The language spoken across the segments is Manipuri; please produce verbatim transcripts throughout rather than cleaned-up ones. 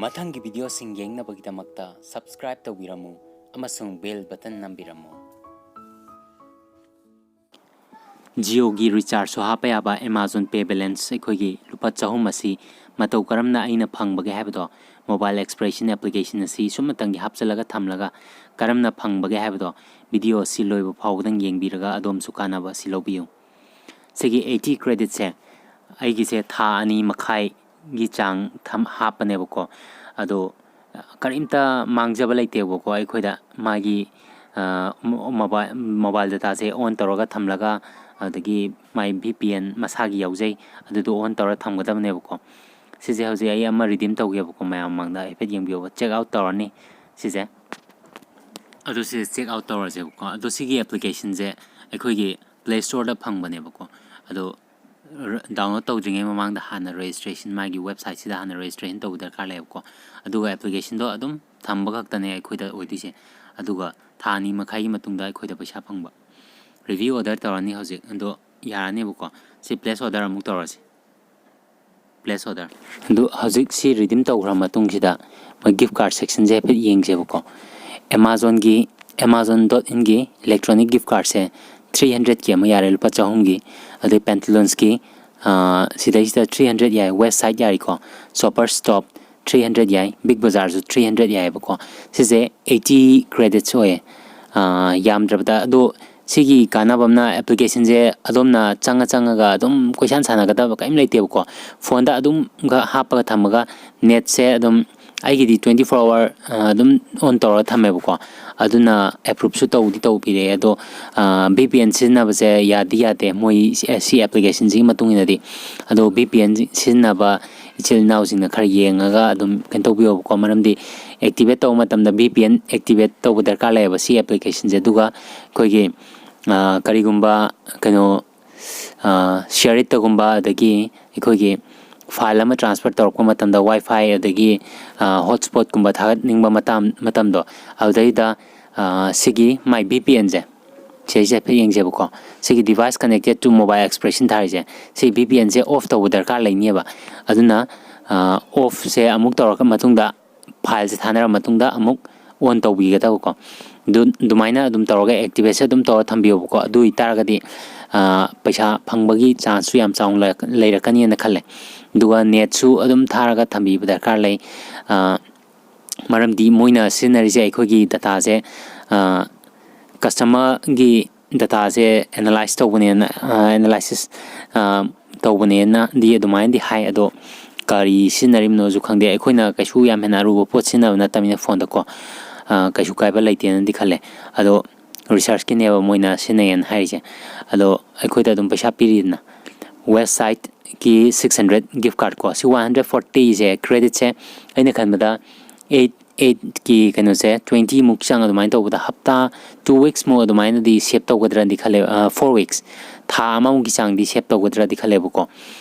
ꯃꯊꯪꯒꯤ ꯚꯤꯗꯤꯑꯣꯁꯤꯡ ꯌꯦꯡꯅꯕꯒꯤꯗꯃꯛꯇ subscribe ꯇꯧꯕꯤꯔꯝꯃꯨ ꯑꯃꯁꯨꯡ bell button ꯅꯝꯕꯤꯔꯝꯃꯨ꯫ ꯖꯤꯑꯣꯒꯤ ꯔꯤꯆꯥꯔꯖꯁꯨ ꯍꯥꯞꯄ ꯌꯥꯕ Amazon Pay balance ꯑꯩꯈꯣꯏꯒꯤ ꯂꯨꯄꯥ ꯆꯍꯨꯝ ꯑꯁꯤ ꯃꯇꯧ ꯀꯔꯝꯅ ꯑꯩꯅ ꯐꯪꯕꯒꯦ ꯍꯥꯏꯕꯗꯣ, mobile expression application ꯑꯁꯤ ꯁꯨꯝꯃꯇꯪꯒꯤ ꯍꯥꯞꯆꯤꯜꯂꯒ ꯊꯝꯂꯒ ꯀꯔꯝꯅ ꯐꯪꯕꯒꯦ ꯍꯥꯏꯕꯗꯣ, ꯚꯤꯗꯤꯑꯣ ꯑꯁꯤ ꯂꯣꯏꯕ ꯐꯥꯎꯕꯗꯪ ꯌꯦꯡꯕꯤꯔꯒ ꯑꯗꯣꯝꯁꯨ ꯀꯥꯟꯅꯕ ꯑꯁꯤ ꯂꯧꯕꯤꯌꯨ꯫ ꯁꯤꯒꯤ eighty creditꯁꯦ ꯑꯩꯒꯤꯁꯦ ꯊꯥ ꯑꯅꯤ ꯃꯈꯥꯏꯒꯤ ꯆꯥꯡ ꯊꯝ-, ꯍꯥꯞꯄꯅꯦꯕꯀꯣ꯫ ꯑꯗꯣ ꯀꯔꯤꯝꯇ ꯃꯥꯡꯖꯕ ꯂꯩꯇꯦꯕꯀꯣ꯫ ꯑꯩꯈꯣꯏꯗ ꯃꯥꯒꯤ, ꯑ, ꯃꯣ-, mobile, mobile dataꯁꯦ on ꯇꯧꯔꯒ ꯊꯝꯂꯒ, ꯑꯗꯒꯤ ꯃꯥꯏ V P N ꯃꯁꯥꯒꯤ ꯌꯥꯎꯖꯩ, ꯑꯗꯨꯗꯣ on ꯇꯧꯔ ꯊꯝꯒꯗꯕꯅꯦꯕꯀꯣ꯫ ꯁꯤꯁꯦ ꯍꯧꯖꯤꯛ ꯑꯩ ꯑꯃ redeem ꯇꯧꯒꯦꯕꯀꯣ, ꯃꯌꯥꯝ ꯃꯃꯥꯡꯗ ꯍꯥꯏꯐꯦꯠ ꯌꯦꯡꯕꯤꯌꯣꯕ꯫ Check out ꯇꯧꯔꯅꯤ ꯁꯤꯁꯦ꯫ ꯑꯗꯨ ꯁꯤꯁꯦ check out ꯇꯧꯔꯁꯦꯕꯀꯣ꯫ ꯑꯗꯣ ꯁꯤꯒꯤ applicationꯁꯦ ꯑꯩꯈꯣꯏꯒꯤ Play Storeꯗ ꯐꯪꯕꯅꯦꯕꯀꯣ꯫ ꯑꯗꯣ ꯔ-, download ꯇꯧꯗ꯭ꯔꯤꯉꯩ ꯃꯃꯥꯡꯗ ꯍꯥꯟꯅ registration, ꯃꯥꯒꯤ websiteꯁꯤꯗ ꯍꯥꯟꯅ registration ꯇꯧꯕ ꯗꯔꯀꯥꯔ ꯂꯩꯌꯦꯕꯀꯣ꯫ ꯑꯗꯨꯒ applicationꯗꯣ ꯑꯗꯨꯝ ꯊꯝꯕ ꯈꯛꯇꯅꯦ ꯑꯩꯈꯣꯏꯗ ꯑꯣꯏꯗꯣꯏꯁꯦ꯫ ꯑꯗꯨꯒ ꯊꯥ ꯑꯅꯤ ꯃꯈꯥꯏꯒꯤ ꯃꯇꯨꯡꯗ ꯑꯩꯈꯣꯏꯗ ꯄꯩꯁꯥ ꯐꯪꯕ꯫ Review order ꯇꯧꯔꯅꯤ ꯍꯧꯖꯤꯛ꯫ ꯑꯗꯣ ꯌꯥꯔꯅꯦꯕꯀꯣ꯫ ꯁꯤ place order ꯑꯃꯨꯛ ꯇꯧꯔꯁꯤ꯫ Place order꯫ ꯑꯗꯨ ꯍꯧꯖꯤꯛ ꯁꯤ redeem ꯇꯧꯈ꯭ꯔ ꯃꯇꯨꯡꯁꯤꯗ ꯃꯣꯏ gift card sectionꯁꯦ ꯍꯥꯏꯐꯦꯠ ꯌꯦꯡꯁꯦꯕꯀꯣ꯫ Amazonꯒꯤ, Amazon dot inꯒꯤ electronic gift cardꯁꯦ three hundredꯀꯤ ꯑꯃ ꯌꯥꯔꯦ, ꯂꯨꯄꯥ ꯆꯍꯨꯝꯒꯤ꯫ ꯑꯗꯩ Pantaloonsꯀꯤ, ꯑꯥ, ꯁꯤꯗꯩꯁꯤꯗ three hundred ꯌꯥꯏ, West Side ꯌꯥꯔꯤꯀꯣ, Shoppers Stop three hundred ꯌꯥꯏ, Big Bazaarꯁꯨ three hundred ꯌꯥꯏꯑꯕꯀꯣ꯫ ꯁꯤꯁꯦ eighty credits ꯑꯣꯏꯌꯦ, ꯑꯥ, ꯌꯥꯝꯗ꯭ꯔꯕꯗ꯫ ꯑꯗꯣ ꯁꯤꯒꯤ ꯀꯥꯟꯅꯕ ꯑꯃꯅ applicationꯁꯦ ꯑꯗꯣꯝꯅ ꯆꯪꯉ ꯆꯪꯉꯒ ꯑꯗꯨꯝ ꯀꯣꯏꯁꯥꯟ ꯁꯥꯟꯅꯒꯗꯕ ꯀꯔꯤꯝ ꯂꯩꯇꯦꯕꯀꯣ꯫ Phoneꯗ ꯑꯗꯨꯝ ꯈ-, ꯍꯥꯞꯄꯒ ꯊꯝꯃꯒ netꯁꯦ ꯑꯗꯨꯝ ꯑꯩꯒꯤꯗꯤ twenty four hour, ꯑ, ꯑꯗꯨꯝ on ꯇꯧꯔꯒ ꯊꯝꯃꯦꯕꯀꯣ꯫ ꯑꯗꯨꯅ approveꯁꯨ ꯇꯧꯗꯤ ꯇꯧꯕꯤꯔꯛꯑꯦ꯫ ꯑꯗꯣ, ꯑ, V P N ꯁꯤꯖꯤꯟꯅꯕꯁꯦ ꯌꯥꯗꯤ ꯌꯥꯗꯦ ꯃꯣꯏ ꯁꯤ, ꯁꯤ applicationꯁꯤꯒꯤ ꯃꯇꯨꯡ ꯏꯟꯅꯗꯤ꯫ ꯑꯗꯣ V P N ꯁꯤꯖꯤꯟꯅꯕ ꯏꯆꯤꯜ ꯏꯅꯥꯎꯁꯤꯡꯅ ꯈꯔ ꯌꯦꯡꯉꯒ ꯑꯗꯨꯝ ꯀꯩꯅꯣ ꯇꯧꯕꯤꯌꯣꯕꯀꯣ꯫ ꯃꯔꯝꯗꯤ activate ꯇꯧꯕ ꯃꯇꯝꯗ V P N activate ꯇꯧꯕ ꯗꯔꯀꯥꯔ ꯂꯩꯌꯦꯕ ꯁꯤ applicationꯁꯦ꯫ ꯑꯗꯨꯒ ꯑꯩꯈꯣꯏꯒꯤ, ꯑ, ꯀꯔꯤꯒꯨꯝꯕ ꯀꯩꯅꯣ, ꯑ, ShareItꯇꯒꯨꯝꯕ, ꯑꯗꯒꯤ ꯑꯩꯈꯣꯏꯒꯤ file ꯑꯃ transfer ꯇꯧꯔꯛꯄ ꯃꯇꯝꯗ Wi-Fi ꯑꯗꯒꯤ, ꯑ, hotspotꯀꯨꯝꯕ ꯊꯥꯒꯠꯅꯤꯡꯕ ꯃꯇꯝ-, ꯃꯇꯝꯗꯣ, ꯑꯗꯨꯗꯩꯗ, ꯑ, ꯁꯤꯒꯤ my V P Nꯁꯦ, ꯁꯤꯁꯦ ꯍꯥꯏꯐꯦꯠ ꯌꯦꯡꯁꯦꯕꯀꯣ꯫ ꯁꯤꯒꯤ device connected to mobile expression ꯊꯥꯔꯤꯁꯦ, ꯁꯤ V P Nꯁꯦ off ꯇꯧꯕ ꯗꯔꯀꯥꯔ ꯂꯩꯅꯦꯕ꯫ ꯑꯗꯨꯅ, ꯑꯣꯐꯁꯦ ꯑꯃꯨꯛ ꯇꯧꯔꯒ ꯃꯇꯨꯡꯗ, ꯐꯥꯏꯜꯁꯦ ꯊꯥꯅꯔ ꯃꯇꯨꯡꯗ ꯑꯃꯨꯛ ꯑꯣꯟ ꯇꯧꯕꯤꯒꯗꯕꯀꯣ꯫ ꯑꯗꯨ, ꯑꯗꯨꯃꯥꯏꯅ ꯑꯗꯨꯝ ꯇꯧꯔꯒ ꯑꯦꯛꯇꯤꯚꯦꯠꯁꯦ ꯑꯗꯨꯝ ꯇꯧꯔ ꯊꯝꯕꯤꯌꯣꯕꯀꯣ꯫ ꯑꯗꯨ ꯑꯣꯏꯇꯥꯔꯒꯗꯤ, ꯑ, ꯄꯩꯁꯥ ꯐꯪꯕꯒꯤ ꯆꯥꯟꯁꯁꯨ ꯌꯥꯝ ꯆꯥꯎꯅ ꯂꯩꯔꯛ-, ꯂꯩꯔꯛꯀꯅꯤꯅ ꯈꯜꯂꯦ꯫ ꯑꯗꯨꯒ ꯅꯦꯠꯁꯨ ꯑꯗꯨꯝ ꯊꯥꯔꯒ ꯊꯝꯕꯤꯕ ꯗꯔꯀꯥꯔ ꯂꯩ꯫ ꯑ, ꯃꯔꯝꯗꯤ ꯃꯣꯏꯅ ꯁꯤꯖꯤꯟꯅꯔꯤꯁꯦ ꯑꯩꯈꯣꯏꯒꯤ ꯗꯇꯥꯁꯦ, ꯑ, ꯀꯁꯇꯃꯔꯒꯤ ꯗꯇꯥꯁꯦ ꯑꯦꯅꯥꯂꯥꯏꯁ ꯇꯧꯕꯅꯦꯅ, ꯑ, ꯑꯦꯅꯥꯂꯥꯏꯁꯤꯁ, ꯑ, ꯇꯧꯕꯅꯦꯅꯗꯤ ꯑꯗꯨꯃꯥꯏꯅꯗꯤ ꯍꯥꯏ꯫ ꯑꯗꯣ ꯀꯔꯤ ꯁꯤꯖꯤꯟꯅꯔꯤꯕꯅꯣꯁꯨ ꯈꯪꯗꯦ꯫ ꯑꯩꯈꯣꯏꯅ ꯀꯩꯁꯨ ꯌꯥꯝ ꯍꯦꯟꯅ ꯑꯔꯨꯕ ꯄꯣꯠ ꯁꯤꯖꯤꯟꯅꯕ ꯅꯠꯇꯕꯅꯤꯅ ꯐꯣꯟꯗꯀꯣ, ꯑ, ꯀꯩꯁꯨ ꯀꯥꯏꯕ ꯂꯩꯇꯦꯅꯗꯤ ꯈꯜꯂꯦ꯫ ꯑꯗꯣ ꯔꯤꯁꯔꯁꯀꯤꯅꯦꯕ ꯃꯣꯏꯅ ꯁꯤꯖꯤꯟꯅꯩꯌꯦꯅ ꯍꯥꯏꯔꯤꯁꯦ꯫ ꯑꯗꯣ ꯑꯩꯈꯣꯏꯗ ꯑꯗꯨꯝ ꯄꯩꯁꯥ ꯄꯤꯔꯤꯗꯅ, ꯋꯦꯕꯁꯥꯏꯠꯀꯤ six hundred gift card ꯀꯣ, ꯁꯤ one hundred fortyꯁꯦ creditꯁꯦ ꯑꯩꯅ ꯈꯟꯕꯗ eight, eightꯀꯤ ꯀꯩꯅꯣꯁꯦ, twentyꯃꯨꯛ ꯆꯥꯡ ꯑꯗꯨꯃꯥꯏꯅ ꯇꯧꯕꯗ ꯍꯞꯇꯥ, two weeksꯃꯨꯛ ꯑꯗꯨꯃꯥꯏꯅꯗꯤ save ꯇꯧꯒꯗ꯭ꯔꯗꯤ ꯈꯜꯂꯦ, ꯑ, four weeks, ꯊꯥ ꯑꯃꯃꯨꯛꯀꯤ ꯆꯥꯡꯗꯤ save ꯇꯧꯒꯗ꯭ꯔꯗꯤ ꯈꯜꯂꯦꯕꯀꯣ꯫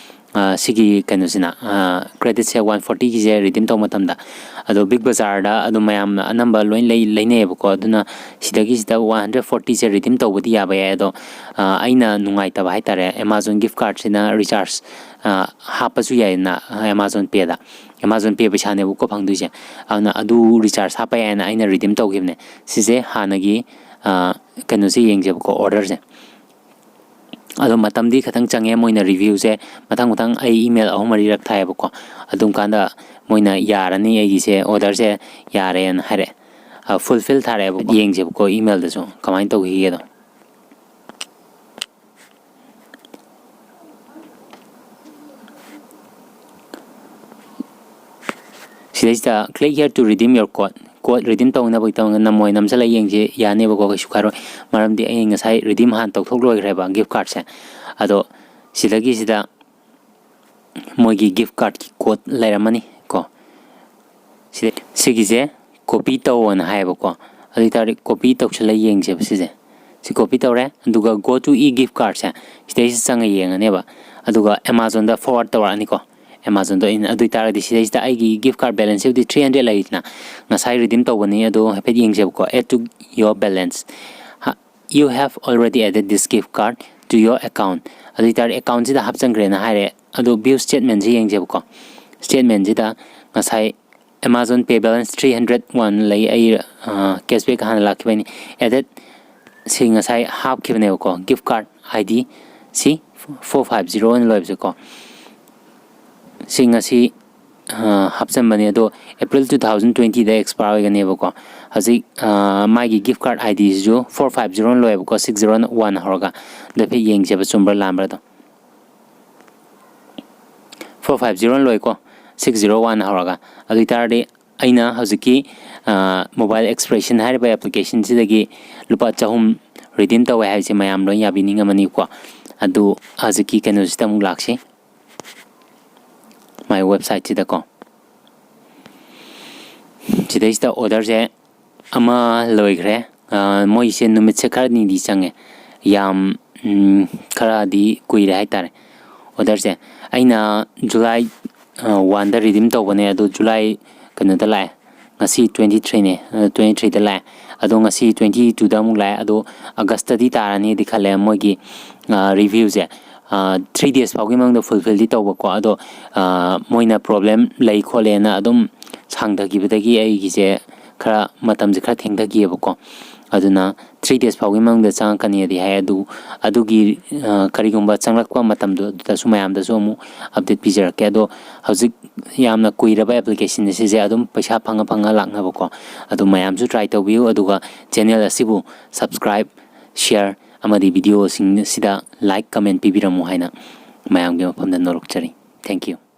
ꯑ, ꯁꯤꯒꯤ ꯀꯩꯅꯣꯁꯤꯅ, ꯑ, creditꯁꯦ one fortyꯒꯤꯁꯦ redeem ꯇꯧꯕ ꯃꯇꯝꯗ꯫ ꯑꯗꯣ ꯕꯤꯛ ꯕꯖꯥꯔꯗ ꯑꯗꯨꯝ ꯃꯌꯥꯝꯅ ꯑꯅꯝꯕ ꯂꯣꯏ ꯂꯩ-, ꯂꯩꯅꯩꯌꯦꯕꯀꯣ꯫ ꯑꯗꯨꯅ ꯁꯤꯗꯒꯤꯁꯤꯗ one hundred fortyꯁꯦ redeem ꯇꯧꯕꯗꯤ ꯌꯥꯕ ꯌꯥꯏ꯫ ꯑꯗꯣ, ꯑ, ꯑꯩꯅ ꯅꯨꯡꯉꯥꯏꯇꯕ ꯍꯥꯏꯇꯥꯔꯦ, Amazon gift cardꯁꯤꯅ recharge, ꯑ, ꯍꯥꯞꯄꯁꯨ ꯌꯥꯏꯗꯅ, ꯑ, Amazon Payꯗ꯫ Amazon Pay ꯄꯩꯁꯥꯅꯦꯕꯀꯣ ꯐꯪꯗꯣꯏꯁꯦ꯫ ꯑꯗꯨꯅ ꯑꯗꯨ recharge ꯍꯥꯞꯄ ꯌꯥꯏꯅ ꯑꯩꯅ redeem ꯇꯧꯈꯤꯕꯅꯦ꯫ ꯁꯤꯁꯦ ꯍꯥꯟꯅꯒꯤ, ꯑ, ꯀꯩꯅꯣꯁꯦ ꯌꯦꯡꯁꯦꯕꯀꯣ, orderꯁꯦ꯫ ꯑꯗꯣ ꯃꯇꯝꯗꯤ ꯈꯤꯇꯪ ꯆꯪꯉꯦ, ꯃꯣꯏꯅ reviewꯁꯦ ꯃꯊꯪ ꯃꯊꯪ ꯑꯩ email ꯑꯍꯨꯝ ꯃꯔꯤꯔꯛ ꯊꯥꯏꯌꯦꯕꯀꯣ꯫ ꯑꯗꯨꯝ ꯀꯥꯟꯗ ꯃꯣꯏꯅ ꯌꯥꯔꯅꯤ, ꯑꯩꯒꯤꯁꯦ orderꯁꯦ ꯌꯥꯔꯦꯅ ꯍꯥꯏꯔꯛꯑꯦ꯫ ꯑ, fulfil ꯊꯥꯔꯛꯑꯦꯕꯀꯣ꯫ ꯌꯦꯡꯁꯦꯕꯀꯣ emailꯗꯁꯨ ꯀꯃꯥꯏꯅ ꯇꯧꯈꯤꯒꯦꯗꯣ꯫ ꯁꯤꯗꯩꯁꯤꯗ click here to redeem your code꯫ Code redeem ꯇꯧꯅꯕꯒꯤ ꯇꯧꯅ ꯅꯝꯃꯣꯏ, ꯅꯝꯁꯤꯜꯂ ꯌꯦꯡꯁꯤ, ꯌꯥꯅꯦꯕꯀꯣ, ꯀꯩꯁꯨ ꯀꯥꯏꯔꯣꯏ꯫ ꯃꯔꯝꯗꯤ ꯑꯩ ꯉꯁꯥꯏ redeem ꯍꯥꯟꯅ ꯇꯧꯊꯣꯛ ꯂꯣꯏꯈ꯭ꯔꯦꯕ gift cardꯁꯦ꯫ ꯑꯗꯣ ꯁꯤꯗꯒꯤ ꯁꯤꯗ ꯃꯣꯏꯒꯤ gift cardꯀꯤ code ꯂꯩꯔꯝꯃꯅꯤ ꯀꯣ꯫ ꯁꯤꯗ, ꯁꯤꯒꯤꯁꯦ copy ꯇꯧꯑꯣꯅ ꯍꯥꯏꯌꯦꯕꯀꯣ꯫ ꯑꯗꯨ ꯑꯣꯏꯇꯥꯔꯗꯤ copy ꯇꯧꯁꯜꯂ ꯌꯦꯡꯁꯦꯕ ꯁꯤꯁꯦ꯫ ꯁꯤ copy ꯇꯧꯔꯦ, ꯑꯗꯨꯒ go to e gift cardꯁꯦ ꯁꯤꯗꯩꯁꯤꯗ ꯆꯪꯉ ꯌꯦꯡꯉꯅꯦꯕ꯫ ꯑꯗꯨꯒ Amazonꯗ forward ꯇꯧꯔꯛꯑꯅꯤꯀꯣ꯫ Amazonꯗ ꯑꯩꯅ, ꯑꯗꯨ ꯑꯣꯏꯇꯥꯔꯒꯗꯤ ꯁꯤꯗꯩꯁꯤꯗ ꯑꯩꯒꯤ gift card balanceꯁꯤꯕꯨꯗꯤ three hundred ꯂꯩꯔꯤꯗꯅ, ꯉꯁꯥꯏ redeem ꯇꯧꯕꯅꯤ, ꯑꯗꯣ ꯍꯥꯏꯐꯦꯠ ꯌꯦꯡꯁꯦꯕꯀꯣ꯫ Add to your balance꯫ ꯍ, "You have already added this gift card to your account"꯫ ꯑꯗꯨ ꯑꯣꯏꯇꯥꯔꯗꯤ accountꯁꯤꯗ ꯍꯥꯞꯆꯟꯈ꯭ꯔꯦꯅ ꯍꯥꯏꯔꯦ꯫ ꯑꯗꯣ view statementꯁꯤ ꯌꯦꯡꯁꯦꯕꯀꯣ꯫ statement ꯁꯤꯗ ꯉꯁꯥꯏ Amazon Pay balance three hundred one ꯂꯩ, ꯑꯩ cashback ꯍꯥꯟꯅ ꯂꯥꯛꯈꯤꯕꯩꯅꯤ꯫ Added ꯁꯤ ꯉꯁꯥꯏ ꯍꯥꯞꯈꯤꯕꯅꯦꯕꯀꯣ, gift card ID ꯁꯤ four five zero ꯑꯅ ꯂꯣꯏꯕꯁꯦꯀꯣ, ꯁꯤ ꯉꯁꯤ ꯍꯥꯞꯆꯟꯕꯅꯦ꯫ ꯑꯗꯣ April two thousand twenty ꯗ expire ꯑꯣꯏꯒꯅꯦꯕꯀꯣ꯫ ꯍꯧꯖꯤꯛ ꯃꯥꯒꯤ gift card ID ꯁꯤꯁꯨ four five zero ꯑꯅ ꯂꯣꯏꯌꯦꯕꯀꯣ, six zero one ꯍꯧꯔꯒ꯫ ꯑꯗꯣ ꯍꯥꯏꯐꯦꯠ ꯌꯦꯡꯁꯦꯕ, ꯆꯨꯝꯕ꯭ꯔꯥ ꯂꯥꯟꯕ꯭ꯔꯥꯗꯣ꯫ Four five zero ꯑꯅ ꯂꯣꯏꯀꯣ, six zero one ꯍꯧꯔꯒ꯫ ꯑꯗꯨ ꯑꯣꯏꯇꯥꯔꯗꯤ ꯑꯩꯅ ꯍꯧꯖꯤꯛꯀꯤ Mobile Expression ꯍꯥꯏꯔꯤꯕ application ꯁꯤꯗꯒꯤ ꯂꯨꯄꯥ ꯆꯍꯨꯝ redeem ꯇꯧꯋꯦ ꯍꯥꯏꯕꯁꯦ ꯃꯌꯥꯝ ꯂꯣꯏ ꯌꯥꯕꯤꯅꯤꯡꯉꯝꯃꯅꯤꯀꯣ꯫ ꯑꯗꯨ ꯍꯧꯖꯤꯛꯀꯤ ꯀꯩꯅꯣꯁꯤꯗ ꯑꯃꯨꯛ ꯂꯥꯛꯁꯤ, ꯃꯥꯏ website ꯁꯤꯗꯀꯣ꯫ ꯁꯤꯗꯩꯁꯤꯗ order ꯁꯦ ꯑꯃ ꯂꯣꯏꯈ꯭ꯔꯦ꯫ ꯃꯣꯏꯁꯦ ꯅꯨꯃꯤꯠꯁꯦ ꯈꯔꯅꯤꯗꯤ ꯆꯪꯉꯦ, ꯌꯥꯝ ꯈꯔꯗꯤ ꯀꯨꯏꯔꯦ ꯍꯥꯏꯇꯥꯔꯦ order ꯁꯦ꯫ ꯑꯩꯅ July one ꯗ redeem ꯇꯧꯕꯅꯦ, ꯑꯗꯣ July ꯀꯩꯅꯣꯗ ꯂꯥꯛꯑꯦ, ꯉꯁꯤ twenty three ꯅꯦ, twenty three ꯗ ꯂꯥꯛꯑꯦ꯫ ꯑꯗꯣ ꯉꯁꯤ twenty two ꯗ ꯑꯃꯨꯛ ꯂꯥꯛꯑꯦ꯫ ꯑꯗꯣ August ꯇꯗꯤ ꯇꯥꯔꯅꯤꯗꯤ ꯈꯜꯂꯦ꯫ ꯃꯣꯏꯒꯤ review ꯁꯦ three days ꯐꯥꯎꯒꯤ ꯃꯅꯨꯡꯗ fulfill ꯗꯤ ꯇꯧꯕꯀꯣ꯫ ꯑꯗꯣ ꯃꯣꯏꯅ problem ꯂꯩ ꯈꯣꯠꯂꯦꯅ ꯑꯗꯨꯝ ꯁꯥꯡꯊꯈꯤꯕꯗꯒꯤ ꯑꯩꯒꯤꯁꯦ ꯈꯔ, ꯃꯇꯝꯁꯦ ꯈꯔ ꯊꯦꯡꯊꯈꯤꯑꯕꯀꯣ꯫ ꯑꯗꯨꯅ three days ꯐꯥꯎꯒꯤ ꯃꯅꯨꯡꯗ ꯆꯪꯉꯛꯀꯅꯤꯗꯤ ꯍꯥꯏ꯫ ꯑꯗꯨ, ꯑꯗꯨꯒꯤ ꯀꯔꯤꯒꯨꯝꯕ ꯆꯪꯂꯛꯄ ꯃꯇꯝꯗꯨꯗꯁꯨ ꯃꯌꯥꯝꯗꯁꯨ ꯑꯃꯨꯛ update ꯄꯤꯖꯔꯛꯀꯦ꯫ ꯑꯗꯣ ꯍꯧꯖꯤꯛ ꯌꯥꯝꯅ ꯀꯨꯏꯔꯕ application ꯑꯁꯤꯁꯦ ꯑꯗꯨꯝ ꯄꯩꯁꯥ ꯐꯪꯉ ꯐꯪꯉ ꯂꯥꯛꯅꯕꯀꯣ꯫ ꯑꯗꯨ ꯃꯌꯥꯝꯁꯨ try ꯇꯧꯕꯤꯌꯨ, ꯑꯗꯨꯒ channel ꯑꯁꯤꯕꯨ subscribe, share ꯑꯃꯗꯤ video ꯁꯤꯡ ꯑꯁꯤꯗ like, comment ꯄꯤꯕꯤꯔꯝꯃꯨ ꯍꯥꯏꯅ ꯃꯌꯥꯝꯒꯤ ꯃꯐꯝꯗ ꯅꯣꯜꯂꯛꯆꯔꯤ꯫ Thank you꯫